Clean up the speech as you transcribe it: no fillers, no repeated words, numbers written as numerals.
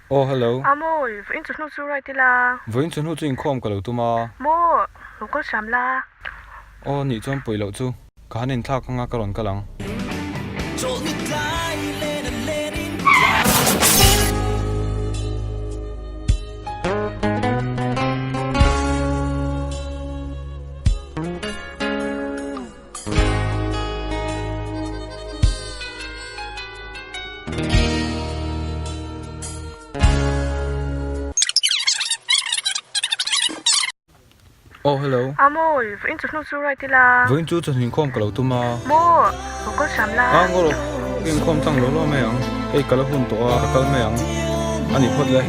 Aw hello. A mawi, vawiin chu hnu chu right ila. Vawiin chu hnu chu inkhawm ka lo tum a. Maw, lo kal hram la. Aw nih chuan pawi loh chu. Ka han inthlak anga ka rawn kal ang. Aw hello. A mawi, vawiin chu hnu chu right ila. Vawiin chu chawhnu inkhawm ka lo tum a. Maw, lo kal hram la. A ngaw rawh, ka inkhawm tlang lo lo mai ang. Hei ka la hun tawh a, ka kal mai ang. A ni phawt le.